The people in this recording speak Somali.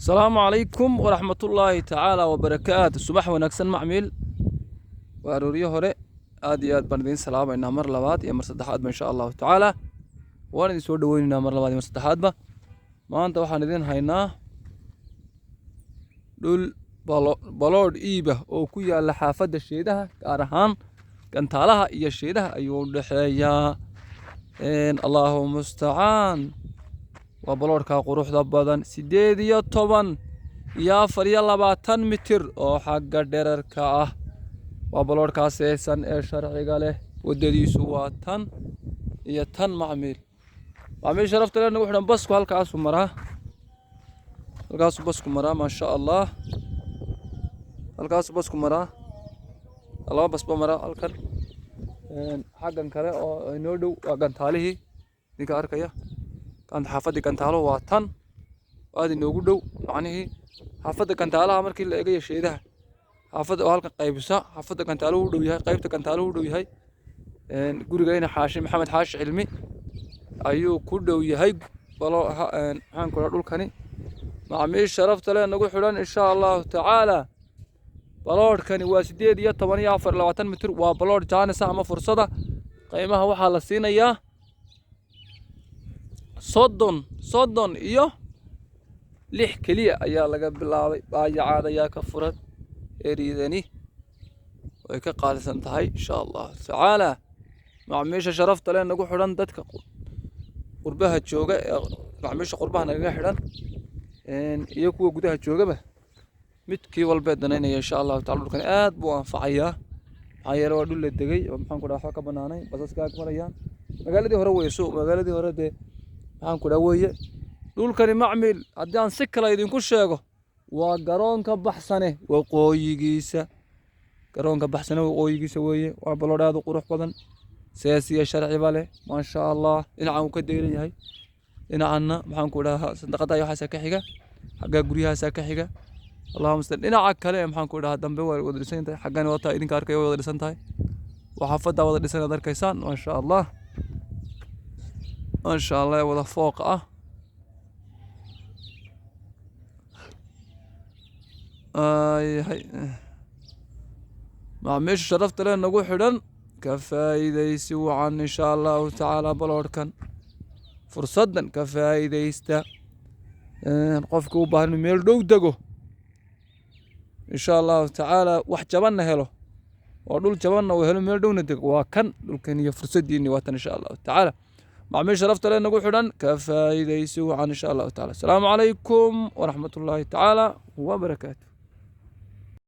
Asalaamu calaykum waraxmatullaahi tacaala wabarakaatu. Subax wanaagsan, macmiil. Waa arooryo hore. Aad iyo aad baan idiin salaamaynaa mar labaad iyo mar saddexaadba, insha Allahu tacaala. Waan idin soo dhaweynaynaa mar labaad iyo mar saddexaadba. Maanta waxaan idin haynaa dhul baloodh iiba oo ku yaala xaafadda Sheedaha, gaar ahaan Gantaalaha iyo Sheedaha ayuu u dhexeeyaa. Allahu mustacaan. Waa baloodhkaa quruxda badan, 18 iyo 24 mitir oo xagga dherarka ah. Waa baloodhkaa seesan ee sharciga leh. Waddadiisu waa tan iyo tan, macmiil. Macmiil sharafta leh nagu xidhan, basku halkaasuu maraa, halkaasuu basku maraa. Maasha Allah, halkaasuu basku maraa. Laba basba maraa halkan. Xaggan kale oo inoo dhow waa Gantaalihii, idinka arkaya. Xaafaddii Gantaaluhu waa tan, aad inoogu dhow. Macnihii xaafadda Gantaalaha markii la eegayo Sheedaha, xaafadda oo halkan qaybisa, xaafadda Gantaaluhu u dhow yahay, qaybta Gantaaluhu u dhow yahay. Gurigayna Xaashi Maxamed Xaashi Cilmi ayuu ku dhow yahay. Balo maxaan ku dhaha dhulkani, macmiil sharafta leh nagu xidhan, insha Allahu tacaala, baloodhkani waa 18 iyo 24 mitir. Waa baloodh jaanisa ama fursada. Qiimaha waxaa la siinayaa 36 keliya ayaa laga bilaabay. Baayacaad ayaa ka furan. Eridani way ka qaalisan tahay, insha Allahu tacaala. Macmiisha sharafta leh nagu xidhan, dadka qurbaha jooga ee macmiisha qurbaha nagaga xidhan iyo kuwa gudaha joogaba, midkii walbee danaynaya, insha Allahu tacala, dhulkani aad buu anfacayaa. Maxaa yeele, waa dhul la degay oo, maxaan ku dhaha, waxba ka banaanay, basaska ag marayaan. Magaaladii hore weye, suuq magaaladii hore dee, maxaan ku dhaha, weeye dhulkani. Macmiil, haddii aan si kale idinku sheego, waa garoonka Baxsane waqooyigiisa. Garoonka Baxsane waqooyigiisa weeye. Waa baloodh aad u qurux badan, seesiya sharciba leh, maasha Allah. Dhinacan uu ka deyran yahay, dhinacanna, maxaan ku dhahaa, sandaqada iyo waxaasaa ka xiga, xaggaa guryahaasaa ka xiga. Allahuma mustacaan. Dhinaca kale, maxaan ku dhahaa, dambe way wada dhisan tahay. Xaggani wataa, idinka arkaya, way wada dhisan tahay. Waa xaafaddaa wada dhisan aad arkaysaan, maasha Allah, maasha Allah, ee wada fooqa ah. Ayahay, macaamiisha sharafta leh nagu xidhan, ka faa'iidaysi wacan, insha Allahu tacaala. Baloodhkan fursaddan ka faa'iidaysta. Qofka u baahan inuu meel dhow dego, insha Allahu tacaala, wax jabanna helo oo dhul jabanna uu helo, meel dhowna dego, waa kan dhulkan iyo fursaddiinni waa tan, insha Allahu tacaala. Macaamiil sharafta leh nagu xidhan, ka faa'iidaysi wacan, insha Allahu tacaala. Asalaamu calaykum waraxmatullaahi tacaala wabarakaatu.